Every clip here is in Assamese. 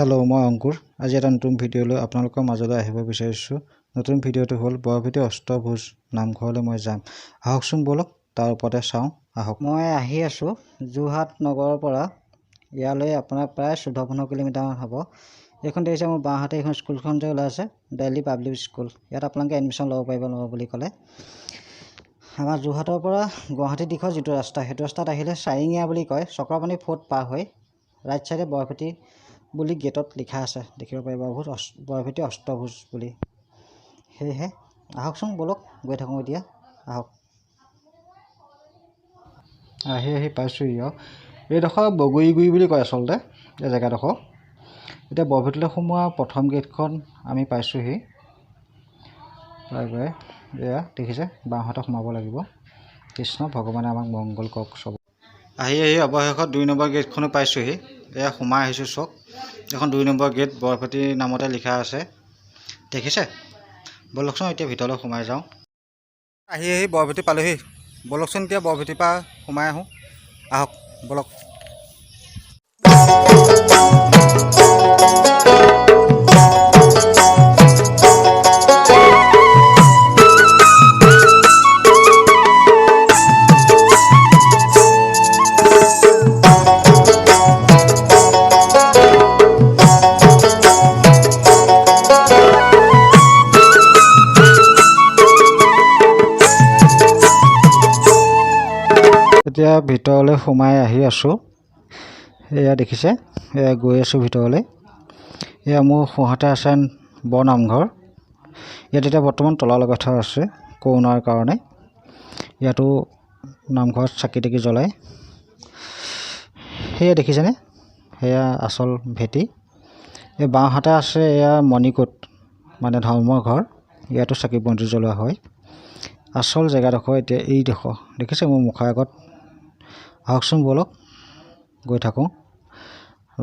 হেল্ল', মই অংকুৰ। আজি এটা নতুন ভিডিঅ' লৈ আপোনালোকৰ মাজলৈ আহিব বিচাৰিছোঁ। নতুন ভিডিঅ'টো হ'ল বৰভেটি অষ্টভুজ নামঘৰলৈ মই যাম। আহকচোন ব'লক, তাৰ ওপৰতে চাওঁ আহক। মই আহি আছোঁ যোৰহাট নগৰৰ পৰা ইয়ালৈ আপোনাৰ প্ৰায় 14-15 কিলোমিটাৰমান হ'ব। এইখন দেখিছে মোৰ বাওঁহাতে এইখন স্কুলখন যে ওলাই আছে, দেলহি পাব্লিক স্কুল। ইয়াত আপোনালোকে এডমিশ্যন ল'ব পাৰিব ল'ব বুলি ক'লে। আমাৰ যোৰহাটৰ পৰা গুৱাহাটী দিশৰ যিটো ৰাস্তা, সেইটো ৰাস্তাত আহিলে চাৰিঙীয়া বুলি কয়, চক্ৰপাণি ফ'ৰ্ট পাৰ হৈ ৰাইট ছাইডে বৰভেটি বুলি গেটত লিখা আছে, দেখিব পাৰিব বহুত বৰভেটি অষ্টভুজ বুলি। সেয়েহে আহকচোন ব'লক, গৈ থাকোঁ এতিয়া আহক। আহি আহি পাইছোঁহি আৰু এইডোখৰ বগৰীগুৰি বুলি কয় আচলতে এই জেগাডোখৰ। এতিয়া বৰভেটিলৈ সোমোৱা প্ৰথম গেটখন আমি পাইছোঁহি প্ৰায় প্ৰায়। এয়া দেখিছে, বাওঁহাতে সোমাব লাগিব। কৃষ্ণ ভগৱানে আমাক মংগল কৰক চব। আহি আহি অৱশেষত 2 নম্বৰ গেটখনো পাইছোঁহি। এয়া সোমাই আহিছোঁ চক। এখন 2 নম্বৰ গেট, বৰভেটি নামতে লিখা আছে, দেখিছে। ব'লকচোন এতিয়া ভিতৰলৈ সোমাই যাওঁ। আহি আহি বৰভেটি পালোহি। ব'লকচোন এতিয়া বৰভেটিৰ পৰা সোমাই আহোঁ। আহক ব'লক। এতিয়া ভিতৰলৈ সোমাই আহি আছোঁ। এয়া দেখিছে, এয়া গৈ আছোঁ ভিতৰলৈ। এয়া মোৰ সোঁহাতে আছে বৰনামঘৰ। ইয়াত এতিয়া বৰ্তমান তলা লগাই থোৱা আছে কৰোণাৰ কাৰণে। ইয়াতো নামঘৰত চাকি তাকি জ্বলায়। সেয়া দেখিছেনে, সেয়া আচল ভেটি। এই বাওঁহাতে আছে এয়া মণিকূট, মানে ধৰ্মৰ ঘৰ। ইয়াতো চাকি বন্তি জ্বলোৱা হয়। আচল জেগাডোখৰ এতিয়া এইডোখৰ দেখিছে মোৰ মুখৰ আগত। আহকচোন ব'লক, গৈ থাকোঁ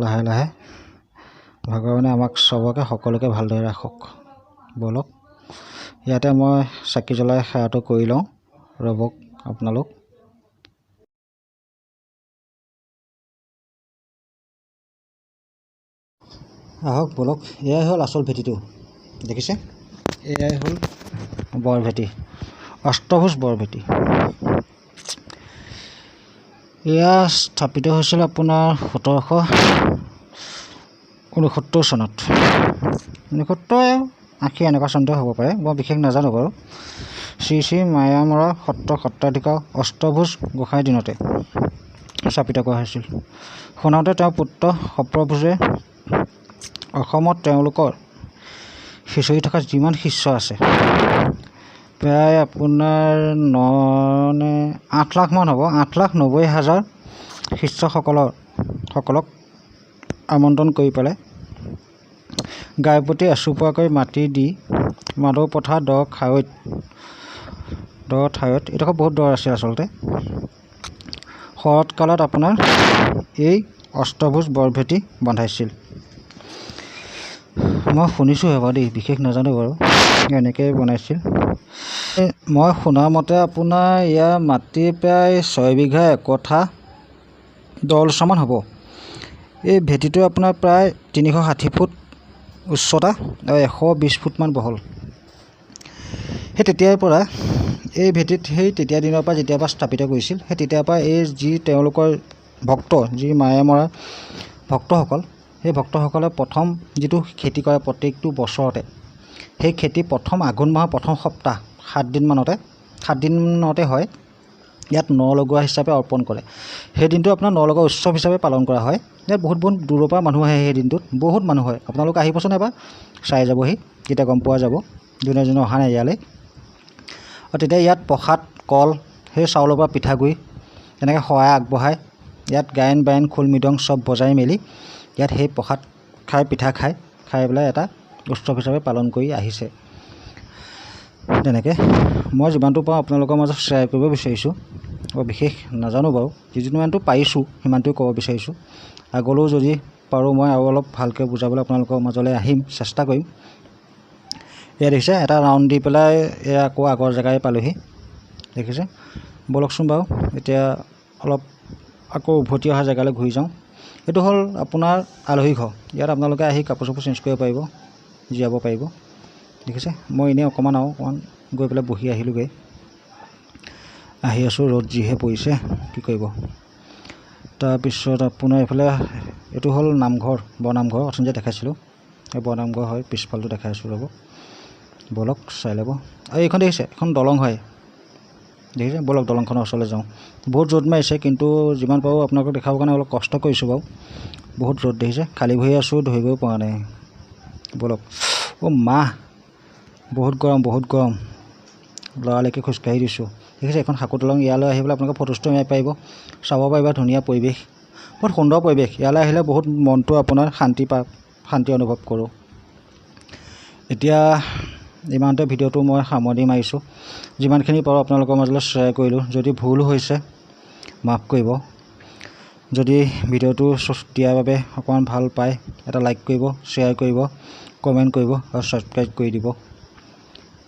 লাহে লাহে। ভগৱানে আমাক চবকে সকলোকে ভালদৰে ৰাখক। ব'লক, ইয়াতে মই চাকি জ্বলাই সেৱাটো কৰি লওঁ। ৰ'বক আপোনালোক। আহক ব'লক, এয়াই হ'ল আচল ভেটিটো দেখিছে। এয়াই হ'ল বৰভেটি, অষ্টভুজ বৰভেটি। এয়া স্থাপিত হৈছিল আপোনাৰ 1769 চনত, 69 80 এনেকুৱা চনতে হ'ব পাৰে, মই বিশেষ নাজানো বাৰু। শ্ৰী শ্ৰী মায়ামৰা সত্ৰ সত্ৰাধিকাৰ অষ্টভুজ গোসাঁইৰ দিনতে স্থাপিত কৰা হৈছিল। শুনাওঁতে তেওঁৰ পুত্ৰ সপ্ৰভুজে অসমত তেওঁলোকৰ সিঁচৰি থকা যিমান শিষ্য আছে, প্ৰায় আপোনাৰ ন নে 8 লাখমান হ'ব, 8,90,000 শিষ্যসকলক আমন্ত্ৰণ কৰি পেলাই গাইপতি এচোপাকৈ মাটি দি মাদৌ পথাৰ দ ঠাইত, এইডোখৰ বহুত দ আছিল আচলতে, শৰৎকালত আপোনাৰ এই অষ্টভুজ বৰভেটি বন্ধাইছিল। মই শুনিছোঁহে বাৰু দেই, বিশেষ নাজানো বাৰু, এনেকৈয়ে বনাইছিল। মই শুনা মতে আপোনাৰ ইয়াৰ মাটি প্ৰায় 6 বিঘা 1 কঠা 10 লোচামান হ'ব। এই ভেটিটো আপোনাৰ প্ৰায় 360 ফুট উচ্চতা আৰু 120 ফুটমান বহল। সেই তেতিয়াৰ পৰা এই ভেটিত, সেই তেতিয়া দিনৰ পৰা যেতিয়াৰ পৰা স্থাপিত কৰিছিল, সেই তেতিয়াৰ পৰা এই যি তেওঁলোকৰ ভক্ত, যি মায়ামৰা ভক্তসকল, সেই ভক্তসকলে প্ৰথম যিটো খেতি কৰে প্ৰত্যেকটো বছৰতে, সেই খেতি প্ৰথম আঘোণ মাহৰ প্ৰথম সপ্তাহ 7 দিনতে হয়। ইয়াত ন লগোৱা হিচাপে অৰ্পণ কৰে। সেই দিনটো আপোনাৰ ন লগোৱা উৎসৱ হিচাপে পালন কৰা হয়। ইয়াত বহুত বহুত দূৰৰ পৰা মানুহ আহে, সেই দিনটোত বহুত মানুহ হয়। আপোনালোক আহিবচোন এবাৰ, চাই যাবহি, তেতিয়া গম পোৱা যাব। যোনে যোনে অহা নাই ইয়ালৈ। আৰু তেতিয়া ইয়াত প্ৰসাদ, কল, সেই চাউলৰ পৰা পিঠাগুড়ি তেনেকৈ শৰাই আগবঢ়ায়। ইয়াত গায়ন বায়ন খোল মৃদং চব বজাই মেলি ইয়াত সেই প্ৰসাদ খাই, পিঠা খাই খাই পেলাই এটা উৎসৱ হিচাপে পালন কৰি আহিছে। তেনেকৈ মই যিমানটো পাৰোঁ আপোনালোকৰ মাজত শ্বেয়াৰ কৰিব বিচাৰিছোঁ। বৰ বিশেষ নাজানো বাৰু, যিমানটো পাৰিছোঁ সিমানটোৱে ক'ব বিচাৰিছোঁ। আগলৈও যদি পাৰোঁ মই আৰু অলপ ভালকৈ বুজাবলৈ আপোনালোকৰ মাজলৈ আহিম, চেষ্টা কৰিম। এয়া দেখিছে এটা ৰাউণ্ড দি পেলাই এয়া আকৌ আগৰ জেগাই পালোহি, দেখিছে। ব'লকচোন বাৰু, এতিয়া অলপ আকৌ উভতি অহা জেগালৈ ঘূৰি যাওঁ। এইটো হ'ল আপোনাৰ আলহী ঘৰ। ইয়াত আপোনালোকে আহি কাপোৰ চাপোৰ চেঞ্জ কৰিব পাৰিব, জীয়াব পাৰিব। দেখিছে, মই এনেই অকণমান আৰু অকণমান গৈ পেলাই বহি আহিলোঁগৈ। আহি আছোঁ, ৰ'দ যিহে পৰিছে কি কৰিব। তাৰপিছত আপোনাৰ এইফালে এইটো হ'ল নামঘৰ, বৰনামঘৰ, অথনি যে দেখাইছিলোঁ এই বৰনামঘৰ হয়। পিছফালটো দেখাই আছোঁ, ৰ'ব, ব'লক চাই ল'ব। আৰু এইখন দেখিছে, এখন দলং হয়, দেখিছে। ব'লক দলংখনৰ ওচৰলৈ যাওঁ। বহুত ৰ'দ মাৰিছে, কিন্তু যিমান পাৰোঁ আপোনালোকক দেখাবৰ কাৰণে অলপ কষ্ট কৰিছোঁ বাৰু। বহুত ৰ'দ দেখিছে, খালী ভৰি আছোঁ, ধৰিবও পৰা নাই। ব'লক। অ' মা, বহুত গৰম, বহুত গৰম, লৰালৰিকৈ খোজকাঢ়ি দিছোঁ। দেখিছে এখন সাঁকো দলং, ইয়ালৈ আহি পেলাই আপোনালোকে ফটো চটো মাৰিব পাৰিব, চাব পাৰিব। ধুনীয়া পৰিৱেশ, বহুত সুন্দৰ পৰিৱেশ। ইয়ালৈ আহিলে বহুত মনটো আপোনাৰ শান্তি শান্তি অনুভৱ কৰোঁ। এতিয়া ইমানতে ভিডিঅ'টো মই সামৰণি মাৰিছোঁ। যিমানখিনি পাৰোঁ আপোনালোকৰ মাজলৈ শ্বেয়াৰ কৰিলোঁ। যদি ভুল হৈছে মাফ কৰিব। যদি ভিডিঅ'টো দিয়াৰ বাবে অকণমান ভাল পায়, এটা লাইক কৰিব, শ্বেয়াৰ কৰিব, কমেণ্ট কৰিব আৰু ছাবস্ক্ৰাইব কৰি দিব।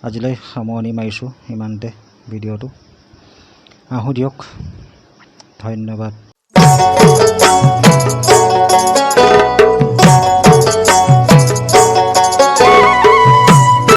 আজিলৈ সামৰণি মাৰিছোঁ ইমানতে ভিডিঅ'টো। আহোঁ দিয়ক, ধন্যবাদ।